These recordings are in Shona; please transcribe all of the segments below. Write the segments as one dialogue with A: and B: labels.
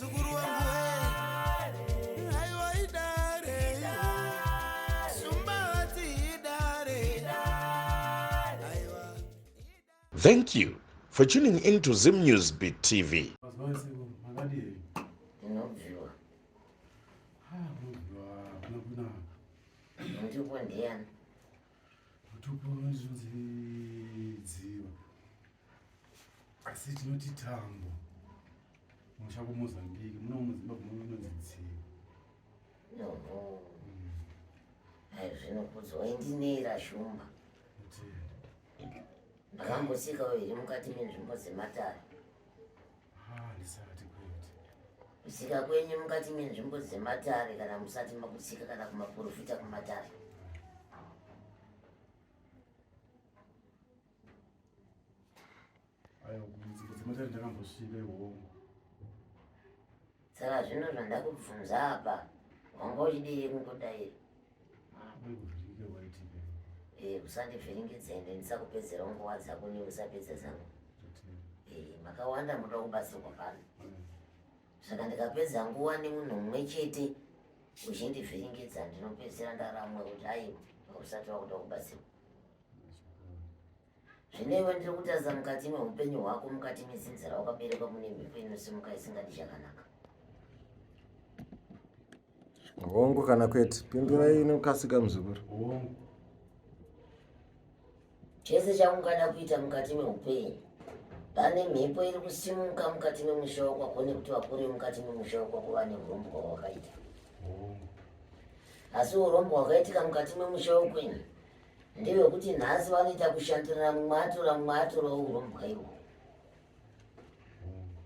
A: muzukuru wangu we. Aiwa idare. Shumba vati idare. Aiwa.
B: Thank you for tuning in to Zim News Beat TV.
C: Mazuva ese makadii?
D: Ndinobviwa.
C: Ah, unobviwa kuna kunaka.
D: Mutupo ndiyani?
C: Mutupo unonzi dziva. Asi tinoti tambo. Musha kuMozambique, muno muZimbabwe munonzi dziva.
D: Oho. Hai zvinokudzwa indinera shumba.
C: Kutenda.
D: Ndakambotsikawo here mukati menzvimbo dzematare?
C: Ah, ndisati kwete.
D: Kutsika kwenyu mukati menzvimbo dzematare kana musati makutsika kana kumaporofita kumatare?
C: Aiwa, kunzvimbo dzematare ndakambosvika ihongo.
D: Saka zvino zvandakubvunza apa wanga uchidii kungodaira?
C: Ah, kuri kuvhiringika kwaitika.
D: Eh, usandivhiringidza ende ndisakupedzera nguva dzako newe usapedza dzangu.
C: Totenda.
D: Eh, makawanda munoda kubatsirwa pano.
C: Mm.
D: Saka ndikapedza nguva nemunhu mumwe chete uchindivhiringidza ndinopedzisira ndaramwa kuti aiwa usati wakuda kubatsirwa. Zvino iwe ndiri kutarisa mukati meupenyu hwako mukati medzinza rawakaberekwa mune mhepo inosimuka isingadi chakanaka.
E: Hongu kana kwete, pindurai inokasika muzukuru.
C: Hongu.
D: Chese chaungada kuita mukati meupenyu pane mhepo iri kusimuka mukati memusha wakwako nekuti vakuru mukati memusha wakwako vane urombo hwawakaita.
C: Hongu.
D: Asi urombo hwakaitika mukati memusha wekwenyu ndewekuti nhasi vanoita kushandurana mumwe atora mumwe atorawo urombwa ihwohwo.
C: Hongu.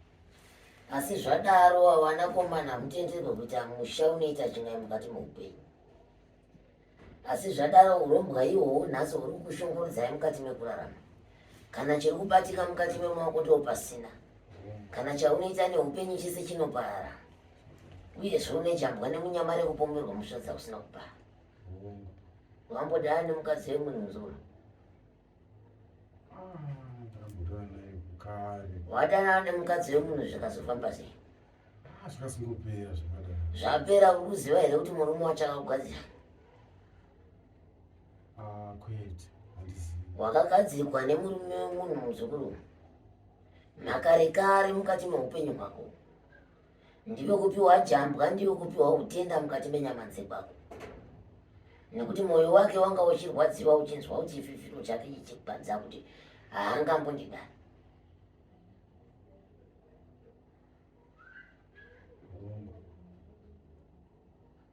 D: Asi zvadaro vanakomana hamutenderwe kuita musha unoita chin'ai mukati meupenyu. Asi zvadaro urombwa ihwohwo nhasi huri kukushungurudzai mukati mekurarama. Kana chiri kubatika mukati memaoko ndo pasina. Kana chaunoita neupenyu chese chinoparara. Uyezve une jambwa nemunyama rekupomerwa mhosva dzausina kupara.
C: Hongu.
D: Wambodana nemukadzi wemunhu muzukuru?
C: Ah, ndakambodana naye kare.
D: Wadanana nemukadzi wemunhu zvikazofamba sei?
C: Ah, zvakazongopera zvakadaro.
D: Zvapera uri kuziva here kuti murume wacho akakugadzira?
C: Ah, kwete, handizivi.
D: Wakagadzirwa nemurume wemunhu muzukuru. Makare kare mukati meupenyu hwako. Ndiwe kupiwa jambwa, ndiwe kupiwa utenda mukati menyama dzekwako. Nekuti mwoyo wake wanga uchirwadziwa uchinzwa kuti chififiro chake chichigwadza kuti haangambondidani.
C: Hongu.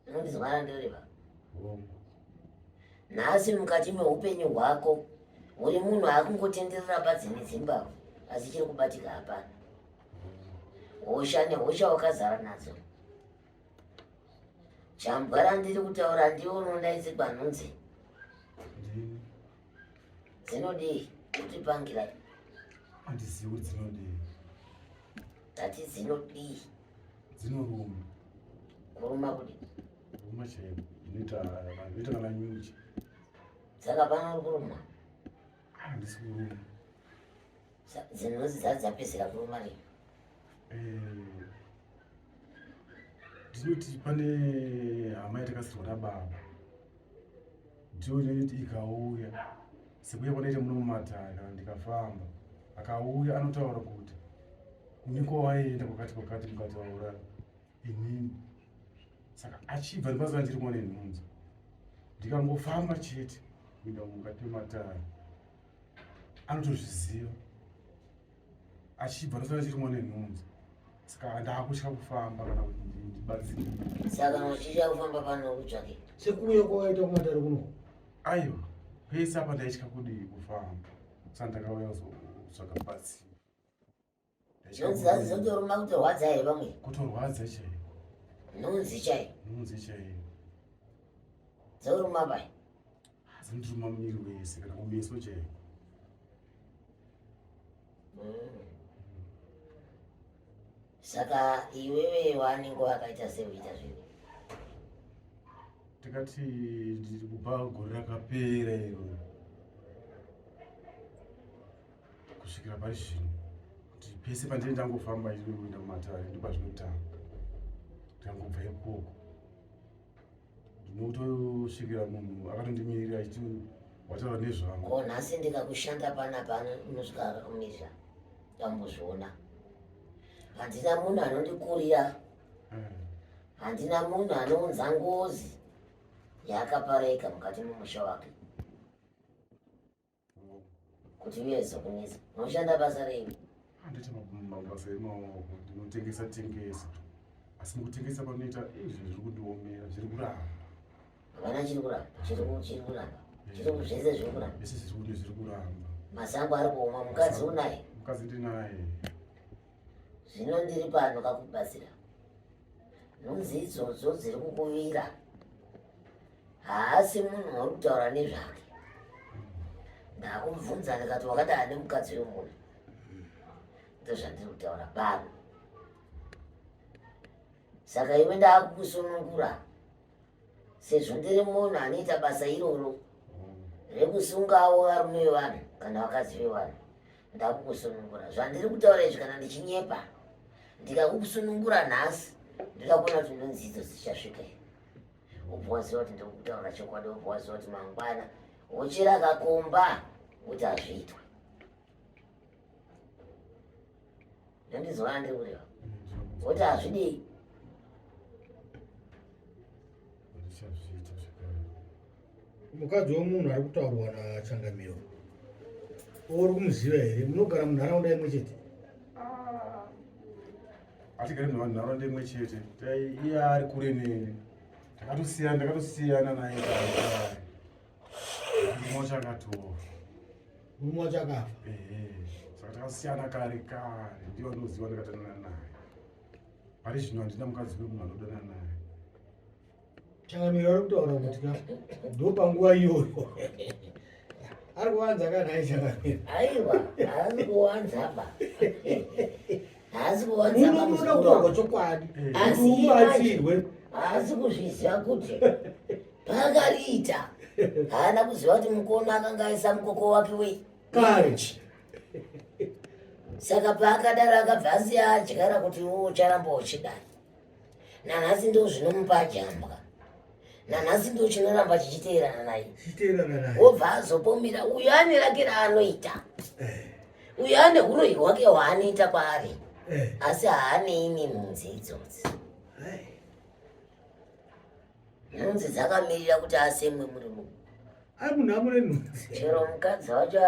D: Unondizwa ndoreva?
C: Hongu.
D: Nhasi mukati meupenyu hwako uri munhu akungotenderera badzi nedzimbabwe asi chiri kubatika hapana. Hosha nehosha wakazara nadzo. Jambwa randiri kutaura ndiwo unondaitsigwa nhunzi.
C: Ndini.
D: Dzinodii? Kutipangira.
C: Handizivi kuti dzinodii.
D: Tati dzinodii?
C: Dzinoruma.
D: Kuruma kudii?
C: Kuruma chaiko. Inoita inoita kana nyuchi.
D: Saka pano uri kurumwa?
C: Ah, handisi kuruma.
D: Dzinonzi dzati dzapedzera kuruma rini?
C: Eh, ndinoti pane hama yatakasirwa nababa ndiyo inoti ikauya sekuya kwanoita muno mumatare kana ndikafamba akauya anotaura kuti uniko waienda kwakati kwakati mukataura inini saka achibva ndipasana ndiri kuona nhunzi ndikangofamba chete kuenda mukati mematare anotozviziva achibva ndosana chiri mwana nenhunzi saka ndakutya kufamba kana kuti ndibatsirike.
D: Saka kana uchitya kufamba pano utsvake?
F: Sekuuya kwawaita kumatare kuno?
C: Aiwa, pese apa ndaitya kudii kufamba saka ndakauya kuzotsvaga rubatsiro.
D: Nhunzi dzacho dzotoruma kutorwadza here pamwe?
C: Kutorwadza chaiko.
D: Nhunzi chaiyo?
C: Nhunzi chaiyo.
D: Dzoruma pai?
C: Dzinotiruma muviri wese kana kumeso chaiko.
D: Saka iwewe wanenge wakaita sei uita zvinhu?
C: Tikati ndiri kubva gore rakapera iro kusvikira pari zvino kuti Pese pandinenge ndangofamba kuenda mumatare ndopazvinotanga. Ndikangobva ikoko ndinotosvikira munhu akatondimirira achiti wataura nezvangu.
D: Ko nhasi ndikakushanda panapa unosvika akakumirira ndambozviona. Handina munhu anondikurira. Handina munhu anounza ngozi yaakapareka mukati memusha wake. Kuti uye zokunetsa. Unoshanda basa rei?
C: Handiti mabasa emaoko ndinotengesa tengesa. Asi mukutengesa panoita izvi zviri kundiomera zviri kuramba.
D: Havana chiri kuramba, chiri chiri kuramba. Chiri zvese zviri kuramba.
C: Zvese zviri zviri kuramba.
D: Masango ari kuoma, mukadzi unaye.
C: Mukadzi ndinaye.
D: Zvino ndiri pano kakubatsira. Nhunzi idzodzo dziri kukuvira. Haasi munhu wauri kutaura nezvake. Ndakumubvunza ndikati wakadana nemukadzi wemunhu. Ndozvandiri kutaura pano. Saka iwe ndakukusunungura sezvo ndiri munhu anoita basa iroro rekusungawo varume vevanhu kana vakadzi vevanhu. Ndakukusunungura. Zvandiri kutaura izvi kana ndichinyepa ndikakusunungura nhasi ndoda kuona kuti ndonzi idzo dzichasvika here. Wobva waziva kuti ndiri kutaura chokwadi, wobva waziva kuti mangwana wochera kakomba kuti hazviitwe. Ndandizwa ndiri kureva woti hazvidii.
F: Mukadzi wemunhu ari kutaurwa naChangamiro uri kumuziva here? Munogara munharaunda imwe chete?
C: Hatigari munharaunda imwe chete, iye ari kure neni. Takatosiyana, ndakatosiyana naye kare kare. Murume wacho akatofa.
F: Murume wacho akafa?
C: Ehe, saka takasiyana kare kare, ndiye wandinoziva ndakadanana naye. Pari zvino handina mukadzi wemunhu anodanana naye.
F: Changamire ari kutaura kuti ka ndopanguva iyoyo ari kuwanza ka nhai Changamire?
D: Aiwa, haasi kuwanza ba. Haasi kuwanza ba.
F: Muno munoda kutaurwa chokwadi.
D: Asi
F: Mubatsirwe.
D: Haasi kuzviziva kuti paakariita haana kuziva kuti mukono akanga aisa mukoko wake wei
F: kare.
D: Saka paakadaro akabva asiya adyara kuti iwe ucharamba uchidai. Nanhasi ndo zvinomupa jambwa. Nanhasi ndo chinoramba chichiteerana naye.
F: Chichiteerana naye.
D: Wobva azopomera uyo ane rake raanoita. Uyo ane huroyi hwake hwaanoita kwaari. Asi haanei nenhunzi idzodzi. Nhunzi dzakamirira kuti asemwe muri munhu.
F: Ari munhu amune nhunzi.
D: Chero mukadzi wacho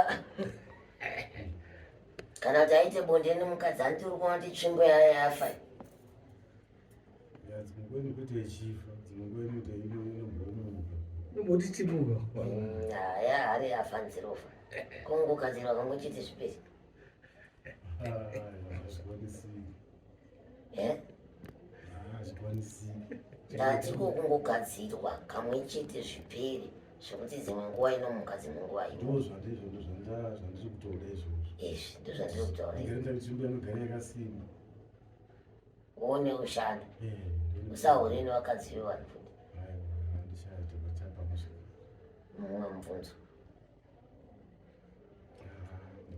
D: kana kuti aite bonde nemukadzi anti uri kuona kuti tsvimbo yayo yafa.
C: Ya, dzimwe nguva inokuita ichifa, dzimwe nguva inoita inombomuka.
F: Inomboti timuka.
D: Haya hari yafa nzirofa. Kungogadzirwa kamwe chete zviperi.
C: Hazvikwanisiki.
D: Eh?
C: Hazvikwanisiki.
D: Ndati kungogadzirwa kamwe chete zviperi zvekuti dzimwe nguva inomuka dzimwe nguva ino.
C: Ndozvandizvo ndozvandiri kutaura izvozvo.
D: Izvi ndozvandiri kutaura.
C: Igare ndati tsvimbo yanogara yakasimba.
D: Uone ushanda. Usahure nevakadzi vevanhu futi. Mumwe mubvunzo.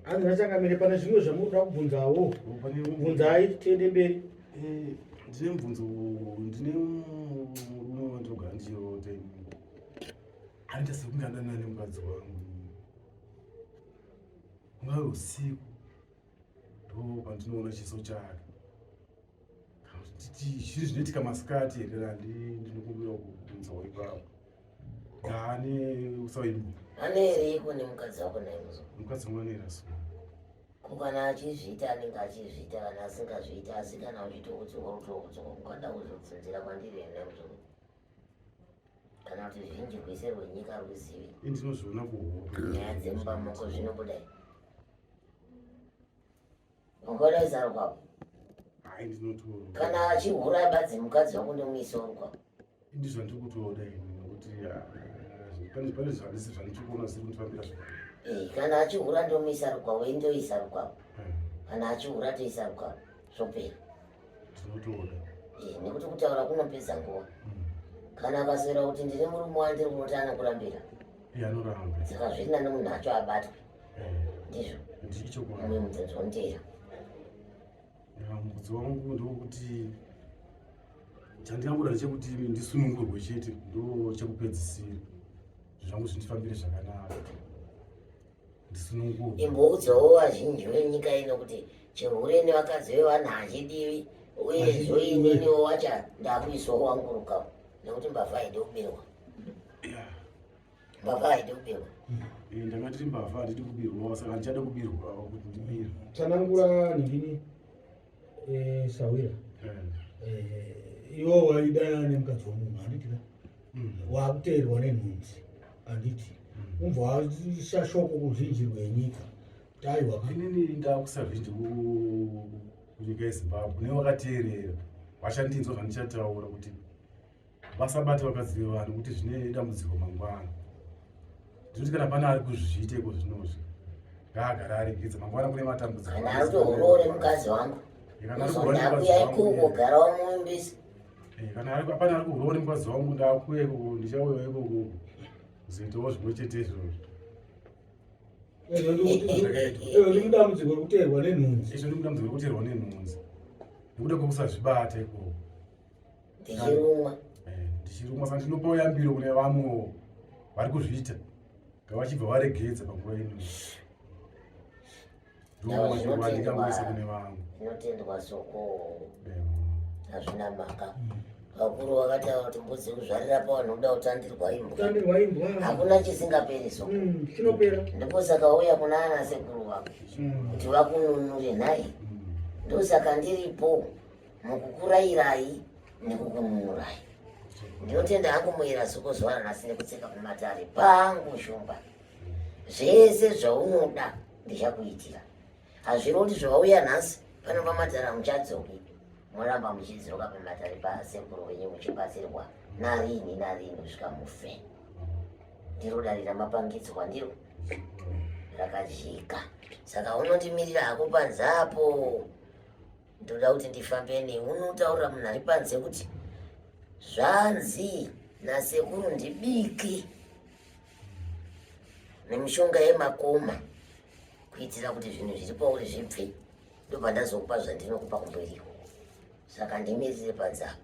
F: Hanzi naChangamire pane zvimwe zvamunoda kubvunzawo. Bvunzai tiende mberi.
C: Ndine mubvunzo, ndine murume wandinogara ndichirota ini. Anoita sekunge adanana nemukadzi wangu. Ungave usiku ndo pandinoona chiso chake. Zviri zvinoitika masikati here randi ndinokumbira kubvunzawo ipapo. Ndaane usaimbo.
D: Ane here iko nemukadzi wako naye muzo?
C: Mukadzi wangu ane raso.
D: Ko kana achizviita anenge achizviita kana asingazviita asi kana uchitoudzwa utoudzwa ungada kuzobvunzira kwandiri here naye muzo? Kana kuti zvizhinji rwese rwenyika rwuzivi.
C: Ini ndinozviona kuhope.
D: Nyaya dzemumba mako zvinobuda here? Ungodaisa rukwako.
C: Hai ndinotora.
D: Kana achihura badzi mukadzi wako ndomuisa rukwako.
C: Ndizvo ndiri kutoda ini nekuti pane zvandisi zvandiri kuona zvisiri kundifambira zvakanaka.
D: Kana achihura ndomuisa rukwako, ini ndoisa rukwako. Kana achihura toisa rukwako, zvopera.
C: Tinotoda.
D: Nekuti kutaura kunopedza nguva. Kana akaswera kuti ndine murume wandiri kurota anokurambira.
C: Anoramba.
D: Saka zviri nani munhu acho abatwe. Ndizvo.
C: Ndicho
D: Mumwe mubvunzo unoteera.
C: Mubvunzo wangu ndokuti chandingangoda ndechekuti ndisunungurwe chete, ndo chekupedzisira zvangu zvindifambire zvakanaka, ndisunungurwe.
D: Imboudzawo vazhinji venyika ino kuti chihure nevakadzi vevanhu hachidiwi, uye zvoininiwo wacha ndakuiswawo wangu rukawo nekuti mbavha haidi kubirwa. Mbavha haidi kubirwa.
C: Eh, ndanga ndiri mbavha, handidi kubirwawo, saka handichada kubirwawo kuti ndibirwe.
F: Tsanangura ningini eh, sawira. Eh, iwo waidanana nemukadzi wemunhu handiti ka? Wakuteerwa nenhunzi handiti? Umbva waisa shoko kuzhinji rwenyika kuti aiwa ka.
C: Inini ndakusazhinji kunyika yeZimbabwe nevakateerera vachandinzwa zvandichataura kuti vasabate vakadzi vevanhu kuti zvine dambudziko mangwana. Ndinoti kana pane ari kuzviita iko zvinozvi ngaagare aregedza, mangwana kune matambudziko.
D: Kana ari kutohurawo nemukadzi wangu,
C: Kana ari kuhura nemukadzi
D: ndakuya
C: wangu,
D: ikoko, gara wamuimbisa.
C: Eh, kana ari pane ari kuhurawo nemukadzi wangu, ndakuya ikoko, ndichauyawo ikoko kuzoitawo zvimwe chete izvozvo.
F: Izvo ndi mudambudziko rekuteerwa nenhunzi.
C: Izvo ndi mudambudziko rekuteerwa nenhunzi nekuda kwekusazvibata ikoko.
D: Ndichirumwa.
C: Eh, ndichirumwa, saka ndinopawo yambiro kune vamwewo vari kuzviita, ngavachibva varegedza panguva ino. Ndoandingangoisa kune vamwe.
D: Zvinotendwa Soko, hazvina mhaka. Vakuru vakataura kuti mbudzi kuzvarira pavanhu kuda kutandirwa imbwa.
F: Kutandirwa imbwa.
D: Hakuna chisingaperi Soko.
F: Chinopera.
D: Ndipo saka uya kuna ana sekuru vako kuti vakununure nhai. Ndosaka ndiripo mukukurayirai nekukununurai. Ndinotenda hangu muyera Soko zuva ranhasi nekutseka kumatare pangu. Shumba, zvese zvaunoda ndichakuitira. Hazviro kuti zvauya nhasi pano pamatare muchadzoki, moramba muchidzoka pamatare pasekuru wenyu muchibatsirwa narini narini kusvika mufe. Ndiro dare ramapangidzwa, ndiro rakajika. Saka unondimirira hako panze apo, ndoda kuti ndifambe newe unotaurira munhu ari panze kuti zvanzi nasekuru ndibiki nemishonga yemakoma kuitira kuti zvinhu zviri pauri zvibve, ndobva ndazokupa zvandinokupa kumberi ikoko. Saka ndimirire panze apo,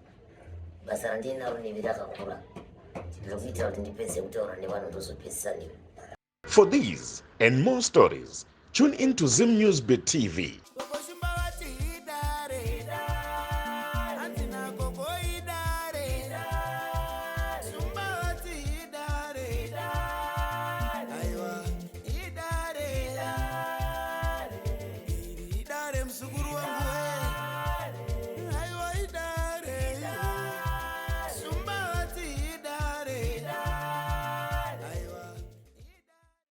D: basa randinaro nevi rakakura, ndiri kuitira kuti ndipedze kutaura nevanhu, ndozopedzisa newe.
B: For these and more stories, tune in to Zim News Bit TV.